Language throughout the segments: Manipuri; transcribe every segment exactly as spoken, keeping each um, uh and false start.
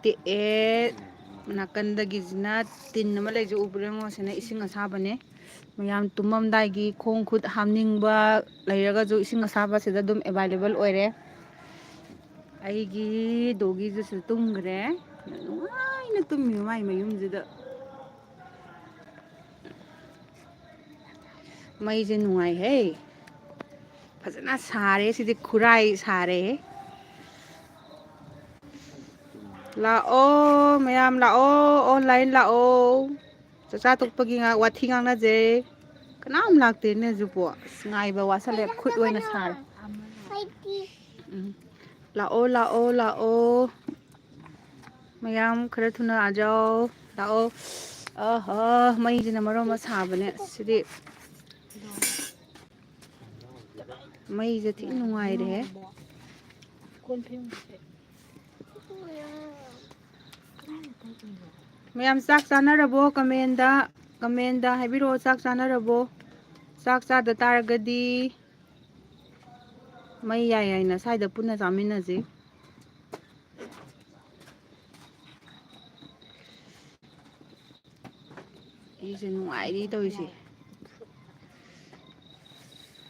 ꯇꯦꯛꯑꯦ꯫ ꯅꯥꯀꯟꯗꯒꯤꯁꯤꯅ ꯇꯤꯟ ꯑꯃ ꯂꯩꯁꯦ ꯎꯕ꯭ꯔꯥ ꯌꯦꯡꯉꯣ, ꯁꯤꯅ ꯏꯁꯤꯡ ꯑꯁꯥꯕꯅꯦ꯫ ꯃꯌꯥꯝ ꯇꯨꯝꯃꯝꯗꯥꯏꯒꯤ ꯈꯣꯡ ꯈꯨꯠ ꯍꯥꯝꯅꯤꯡꯕ ꯂꯩꯔꯒꯁꯨ ꯏꯁꯤꯡ ꯑꯁꯥꯕꯁꯤꯗ ꯑꯗꯨꯝ available ꯑꯣꯏꯔꯦ꯫ ꯑꯩꯒꯤ ꯗꯣꯒꯤꯗꯨꯁꯨ ꯇꯨꯝꯈ꯭ꯔꯦ꯫ ꯅꯨꯡꯉꯥꯏꯅ ꯇꯨꯝꯃꯤ ꯃꯥꯏ ꯃꯌꯨꯝꯁꯤꯗ꯫ ꯃꯩꯁꯦ ꯅꯨꯡꯉꯥꯏꯍꯦ꯫ ꯐꯖꯅ ꯁꯥꯔꯦ ꯁꯤꯗꯤ, ꯈꯨꯔꯥꯏ ꯁꯥꯔꯦ꯫ ꯂꯥꯛꯑꯣ ꯃꯌꯥꯝ, ꯂꯥꯛꯑꯣ, online ꯂꯥꯛꯑꯣ꯫ ꯆꯥꯛꯆꯥ ꯇꯣꯛꯄꯒꯤ ꯉꯥꯏꯍꯥꯛ ꯋꯥꯊꯤ ꯉꯥꯡꯅꯖꯦ꯫ ꯀꯅꯥꯝ ꯂꯥꯛꯇꯦꯅꯦ ꯍꯧꯖꯤꯛꯄꯣ꯫ ꯑꯁ, ꯉꯥꯏꯕ ꯋꯥꯁꯜꯂꯦ, ꯈꯨꯠ ꯑꯣꯏꯅ ꯁꯥꯔꯦ꯫ ꯎꯝ꯫ ꯂꯥꯛꯑꯣ, ꯂꯥꯛꯑꯣ, ꯂꯥꯛꯑꯣ꯫ ꯃꯌꯥꯝ ꯈꯔ ꯊꯨꯅ ꯑꯖꯥꯎ ꯂꯥꯛꯑꯣ꯫ ꯑꯍ, ꯃꯩꯁꯤꯅ ꯃꯔꯣꯟ ꯑꯃ ꯁꯥꯕꯅꯦ꯫ ꯁꯤꯗꯤ ꯃꯩꯁꯦ ꯊꯤ ꯅꯨꯡꯉꯥꯏꯔꯦꯍꯦ꯫ ꯃꯌꯥꯝ ꯆꯥꯛ ꯆꯥꯅꯔꯕꯣ? ꯀꯃꯦꯟꯗ, ꯀꯃꯦꯟꯗ ꯍꯥꯏꯕꯤꯔꯛꯑꯣ, ꯆꯥꯛ ꯆꯥꯅꯔꯕꯣ? ꯆꯥꯛ ꯆꯥꯗ ꯇꯥꯔꯒꯗꯤ ꯃꯩ ꯌꯥꯏ ꯌꯥꯏꯅ ꯁ꯭ꯋꯥꯏꯗ ꯄꯨꯟꯅ ꯆꯥꯃꯤꯟꯅꯁꯤ꯫ ꯑꯩꯁꯦ ꯅꯨꯡꯉꯥꯏꯔꯤ ꯇꯧꯔꯤꯁꯦ꯫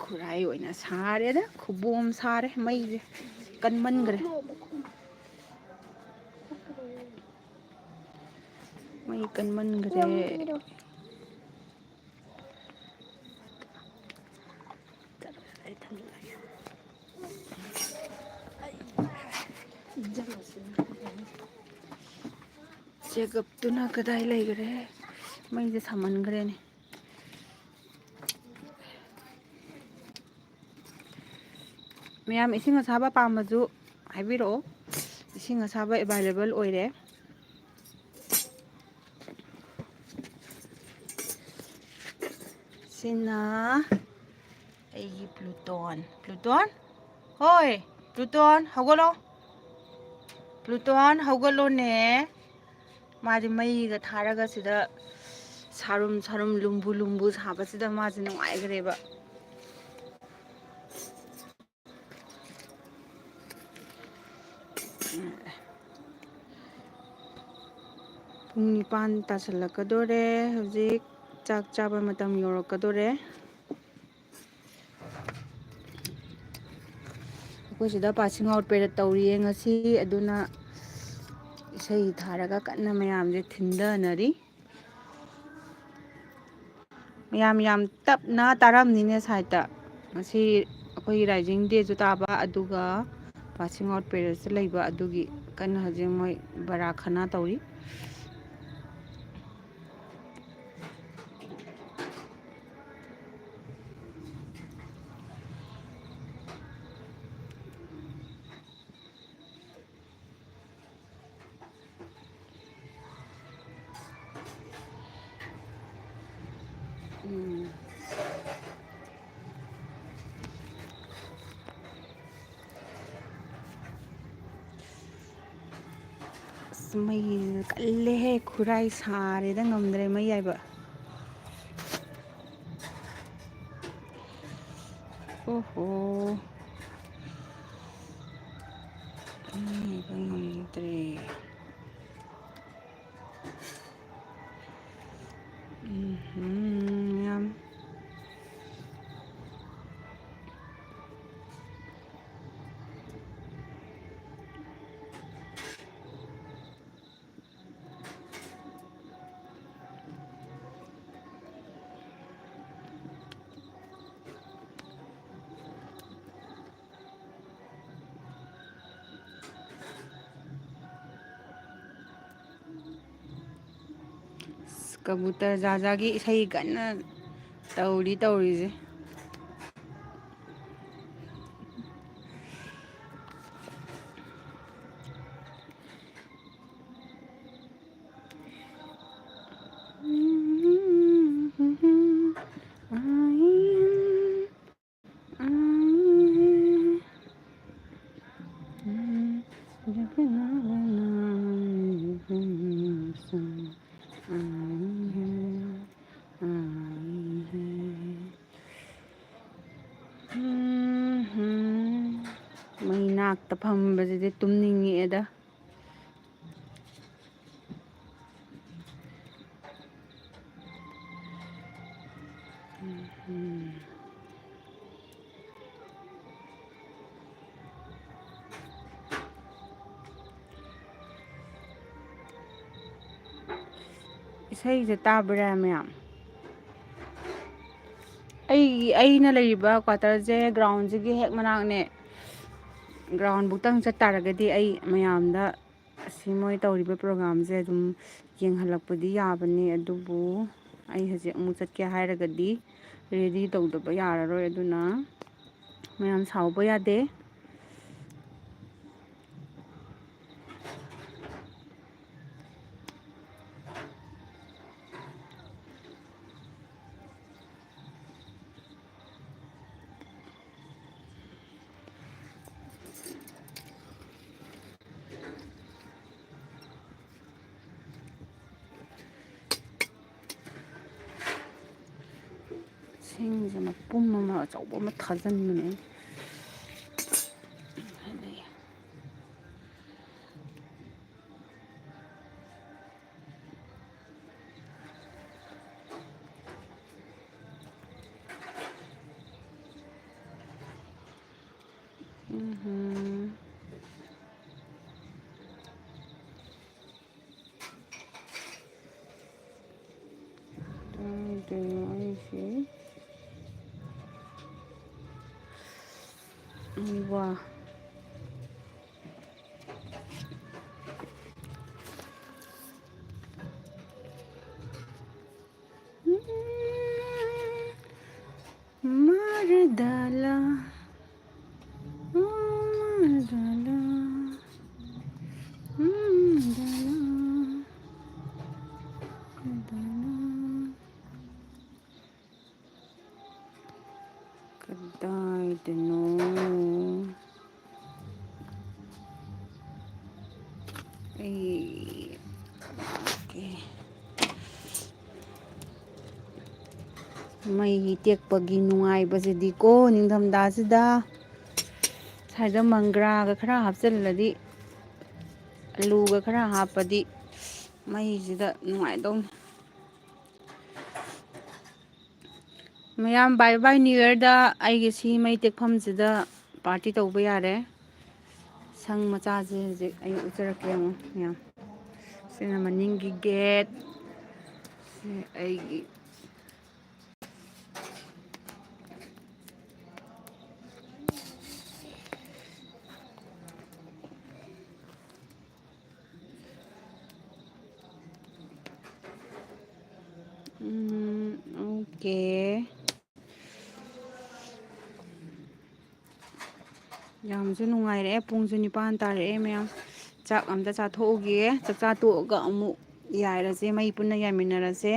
ꯈꯨꯔꯥꯏ ꯑꯣꯏꯅ ꯁꯥꯔꯦꯗ, ꯈꯨꯕꯣꯝ ꯁꯥꯔꯦ, ꯃꯩꯁꯦ ꯀꯟꯃꯟꯈ꯭ꯔꯦ꯫ ꯃꯩ ꯀꯟꯃꯟꯈ꯭ꯔꯦ꯫ ꯆꯦꯒꯞꯇꯨꯅ ꯀꯗꯥꯏ ꯂꯩꯈ꯭ꯔꯦ? ꯃꯩꯁꯦ ꯁꯥꯃꯟꯈ꯭ꯔꯦꯅꯦ꯫ ꯃꯌꯥꯝ ꯏꯁꯤꯡ ꯑꯁꯥꯕ ꯄꯥꯝꯕꯁꯨ ꯍꯥꯏꯕꯤꯔꯛꯑꯣ, ꯏꯁꯤꯡ ꯑꯁꯥꯕ available ꯑꯣꯏꯔꯦ꯫ ꯁꯤꯅ ꯑꯩꯒꯤ ꯄ꯭ꯂꯨꯇꯣꯟ꯫ ꯄ꯭ꯂꯨꯇꯣꯟ, ꯍꯣꯏ, ꯄ꯭ꯂꯨꯇꯣꯟ, ꯍꯧꯒꯠꯂꯣ꯫ ꯄ꯭ꯂꯨꯇꯣꯟ, ꯍꯧꯒꯠꯂꯣꯅꯦ꯫ ꯃꯥꯗꯤ ꯃꯩꯒ ꯊꯥꯔꯒ ꯁꯤꯗ ꯁꯥꯔꯨꯝ ꯁꯥꯔꯨꯝ ꯂꯨꯝꯕꯨ ꯂꯨꯝꯕꯨ ꯁꯥꯕꯁꯤꯗ ꯃꯥꯁꯦ ꯅꯨꯡꯉꯥꯏꯈ꯭ꯔꯦꯕ꯫ ꯄꯨꯡ ꯅꯤꯄꯥꯟ ꯇꯥꯁꯜꯂꯛꯀꯗꯣꯔꯦ꯫ ꯍꯧꯖꯤꯛ ꯆꯥꯛ ꯆꯥꯕ ꯃꯇꯝ ꯌꯧꯔꯛꯀꯗꯣꯔꯦ꯫ ꯑꯩꯈꯣꯏ ꯁꯤꯗ passing out parade ꯇꯧꯔꯤꯌꯦ ꯉꯁꯤ, ꯑꯗꯨꯅ ꯏꯁꯩ ꯊꯥꯔꯒ ꯀꯟꯅ ꯃꯌꯥꯝꯁꯦ ꯊꯤꯟꯊꯅꯔꯤ꯫ ꯃꯌꯥꯝ ꯌꯥꯝ ꯇꯞꯅ ꯇꯥꯔꯝꯅꯤꯅꯦ ꯁꯥꯏꯠꯇ꯫ ꯉꯁꯤ ꯑꯩꯈꯣꯏꯒꯤ rising dayꯁꯨ ꯇꯥꯕ, ꯑꯗꯨꯒ passing out paradeꯁꯨ ꯂꯩꯕ, ꯑꯗꯨꯒꯤ ꯀꯟꯅ ꯍꯧꯖꯤꯛ ꯃꯣꯏ ꯕꯔꯥ ꯈꯅꯥ ꯇꯧꯔꯤ꯫ ꯎꯝ꯫ ꯑꯁ, ꯃꯩ ꯀꯜꯂꯦꯍꯦ, ꯈꯨꯔꯥꯏ ꯁꯥꯔꯦꯗ, ꯉꯝꯗ꯭ꯔꯦ ꯃꯩ ꯌꯥꯏꯕ꯫ ꯑꯣꯍꯣ꯫ ꯃꯩ ꯌꯥꯏꯕ ꯉꯝꯗ꯭ꯔꯦ꯫ ꯎꯝꯍꯨꯝ, ꯌꯥꯝ ꯑꯁ, ꯀꯕꯨꯇꯔ ꯖꯥꯖꯥꯒꯤ ꯏꯁꯩ ꯀꯟꯅ ꯇꯧꯔꯤ ꯇꯧꯔꯤꯁꯦ꯫ ꯃꯩ ꯅꯥꯛꯇ ꯐꯝꯕꯁꯤꯗꯤ ꯇꯨꯝꯅꯤꯡꯉꯛꯑꯦꯗ꯫ ꯎꯝ꯫ ꯏꯁꯩꯁꯦ ꯇꯥꯕ꯭ꯔꯥ ꯃꯌꯥꯝ? ꯑꯩꯒꯤ, ꯑꯩꯅ ꯂꯩꯔꯤꯕ quarterꯁꯦ groundꯁꯤꯒꯤ ꯍꯦꯛ ꯃꯅꯥꯛꯅꯦ꯫ Groundꯕꯨꯛꯇꯪ ꯆꯠꯇꯥꯔꯒꯗꯤ ꯑꯩ ꯃꯌꯥꯝꯗ ꯑꯁꯤ ꯃꯣꯏ ꯇꯧꯔꯤꯕ programꯁꯦ ꯑꯗꯨꯝ ꯌꯦꯡꯍꯜꯂꯛꯄꯗꯤ ꯌꯥꯕꯅꯤ, ꯑꯗꯨꯕꯨ ꯑꯩ ꯍꯧꯖꯤꯛ ꯑꯃꯨꯛ ꯆꯠꯀꯦ ꯍꯥꯏꯔꯒꯗꯤ ready ꯇꯧꯗꯕ ꯌꯥꯔꯔꯣꯏ, ꯑꯗꯨꯅ ꯃꯌꯥꯝ ꯁꯥꯎꯕ ꯌꯥꯗꯦ꯫ ꯁꯤꯡꯁꯦ ꯃꯄꯨꯝ ꯑꯃ ꯑꯆꯧꯕ ꯑꯃ ꯊꯥꯖꯤꯟꯕꯅꯦ꯫ ꯎꯝꯍꯨꯝ꯫ ꯀꯗꯥꯏꯗꯅꯣ ꯑꯩꯁꯦ? ꯋꯥ꯫ ꯃꯔꯗꯂꯥ, ꯎ ꯃꯔꯗꯂꯥ, ꯎ ꯃꯔꯗꯂꯥ, ꯃꯔꯗꯂꯥ꯫ ꯀꯗꯥꯏꯗꯅꯣ? ꯑꯩ, ꯑꯣꯀꯦ꯫ ꯃꯩ ꯇꯦꯛꯄꯒꯤ ꯅꯨꯡꯉꯥꯏꯕꯁꯤꯗꯤꯀꯣ, ꯅꯤꯡꯊꯝꯊꯥꯁꯤꯗ ꯁ꯭ꯋꯥꯏꯗ ꯃꯪꯒ꯭ꯔꯥꯒ ꯈꯔ ꯍꯥꯞꯆꯤꯜꯂꯗꯤ, ꯑꯂꯨꯒ ꯈꯔ ꯍꯥꯞꯄꯗꯤ ꯃꯩꯁꯤꯗ ꯅꯨꯡꯉꯥꯏꯗꯧꯅꯤ꯫ ꯃꯌꯥꯝ, bye bye New Yearꯗ ꯑꯩꯒꯤ ꯁꯤ ꯃꯩ ꯇꯦꯛꯐꯝꯁꯤꯗ party ꯇꯧꯕ ꯌꯥꯔꯦ꯫ ꯁꯪ ꯃꯆꯥꯁꯦ ꯍꯧꯖꯤꯛ ꯑꯩ ꯎꯠꯆꯔꯛꯀꯦ ꯌꯦꯡꯉꯣ ꯃꯌꯥꯝ꯫ ꯁꯤꯅ ꯃꯅꯤꯡꯒꯤ gate꯫ ꯁꯤ ꯑꯩꯒꯤ ꯎꯝ, okay꯫ ꯌꯥꯝꯁꯨ ꯅꯨꯡꯉꯥꯏꯔꯛꯑꯦ, ꯄꯨꯡꯁꯨ ꯅꯤꯄꯥꯟ ꯇꯥꯔꯛꯑꯦ ꯃꯌꯥꯝ꯫ ꯆꯥꯛ ꯑꯝꯇ ꯆꯥꯊꯣꯛꯎꯒꯦ, ꯆꯥꯛ ꯆꯥ ꯇꯣꯛꯑꯒ ꯑꯃꯨꯛ ꯌꯥꯏꯔꯁꯦ, ꯃꯩ ꯄꯨꯟꯅ ꯌꯥꯏꯃꯤꯟꯅꯔꯁꯦ꯫